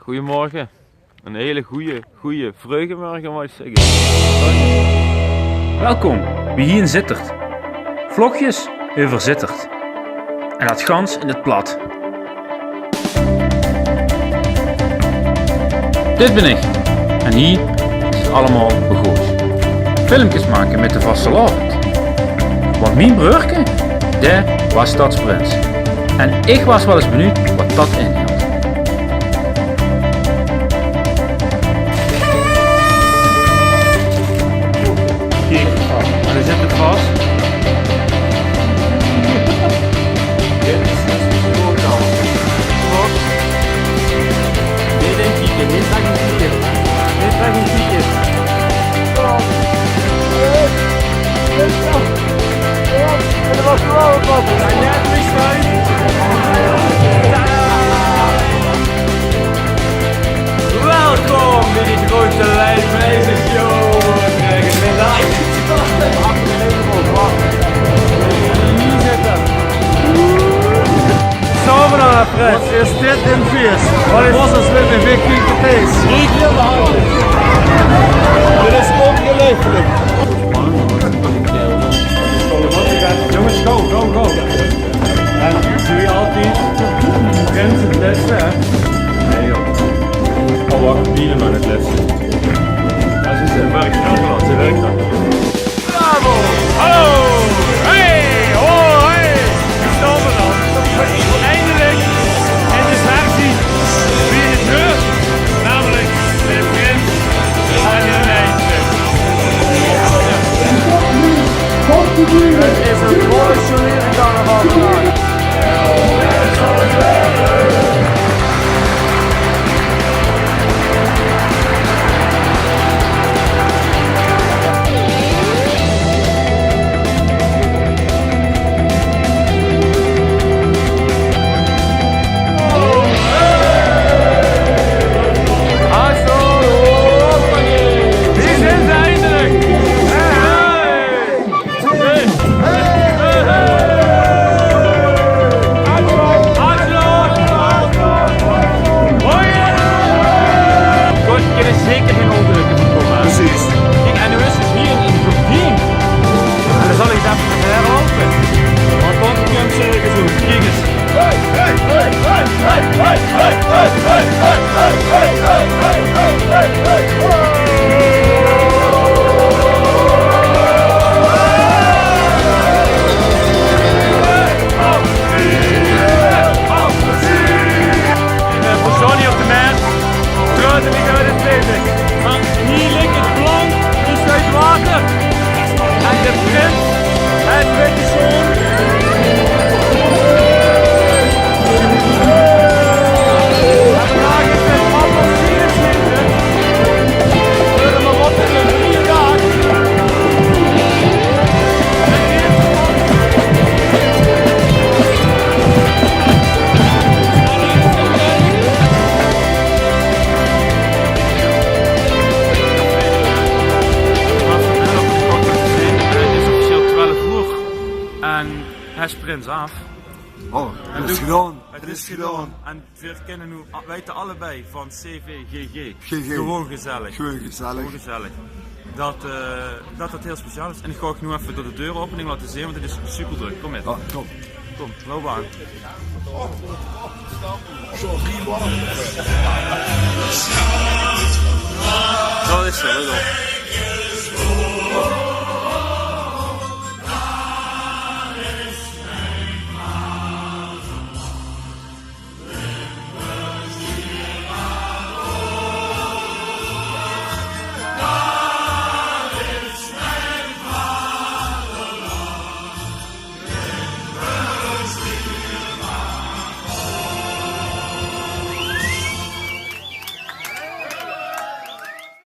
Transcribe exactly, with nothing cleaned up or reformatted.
Goeiemorge. Ein hele goeie, goeie vreugemorge, wou ich zègke. Welkom bie Hie in Zitterd. Vlogjes euver Zitterd. En dat gans in 't plat. Dit bin ich. En hie is 't allemaol begós. Filmkes make mit de vastelaovend. Want mien breurke, dae waas stadsprins. En ich waas waal ins benuujd wat dat inhèlt. Kiek, en dan zit 't vas. Dit is dus de voorkant. Klopt. Neet inkieke, neet trek inkieke. Neet trek inkieke. Welkom bie de groete Leimeise Show. Hie zit 'm. Zo, vanaf Fred. Wat is dit ein fieës? Wat is dit? Dit is óngeluifelik. Jónges, go, go, go. En doe altied, prins 't lèste, hè? Nae, joh. Oh, wach, Bieleman 't lèste. Dat is 't, eh, werk, ja, ze werkt dan. Bravo! Hallo! Hey! Ho! Hey! Dao staon v'r dan. Eindelik in de versie wie 't huuert, namelik mit de prins en de meisje. Het is ein professionele carnaval vandaag. Dao kinne zeker gein óngelukke van kómme, hè? Precies. Kiek, en noe is 't hie in Gordien. En dan zal ich ins effe verder loupe. Want dan kump ze örges oet. Kiek ins. Eh, veur Johnny op de mat. Groete Miguel is bezig. Mer hie lik 't blank, dus oet water. En de prins, 't witte sjoon. En vandaag is 't appelsienenseizoen. Veur de Marokkaanse drie daag. Vanmiddag op de klok gezeen, eh, 't is officieel twelf oer en hae is prins aaf. Oh, 't is gedaon. 't Is gedaon. En veer kinne noe, weite allebei van C V G G. G G. Gewoon gezellig. Gewoon gezellig. Gewoon gezellig. Dat, eh, dat dat hiel speciaal is. En ich gaon uch noe effe door de deuropening laote zeen, want 't is superdrök. Kóm mit. Ah, kóm. Kóm, loup aan. Dat is zo, let op.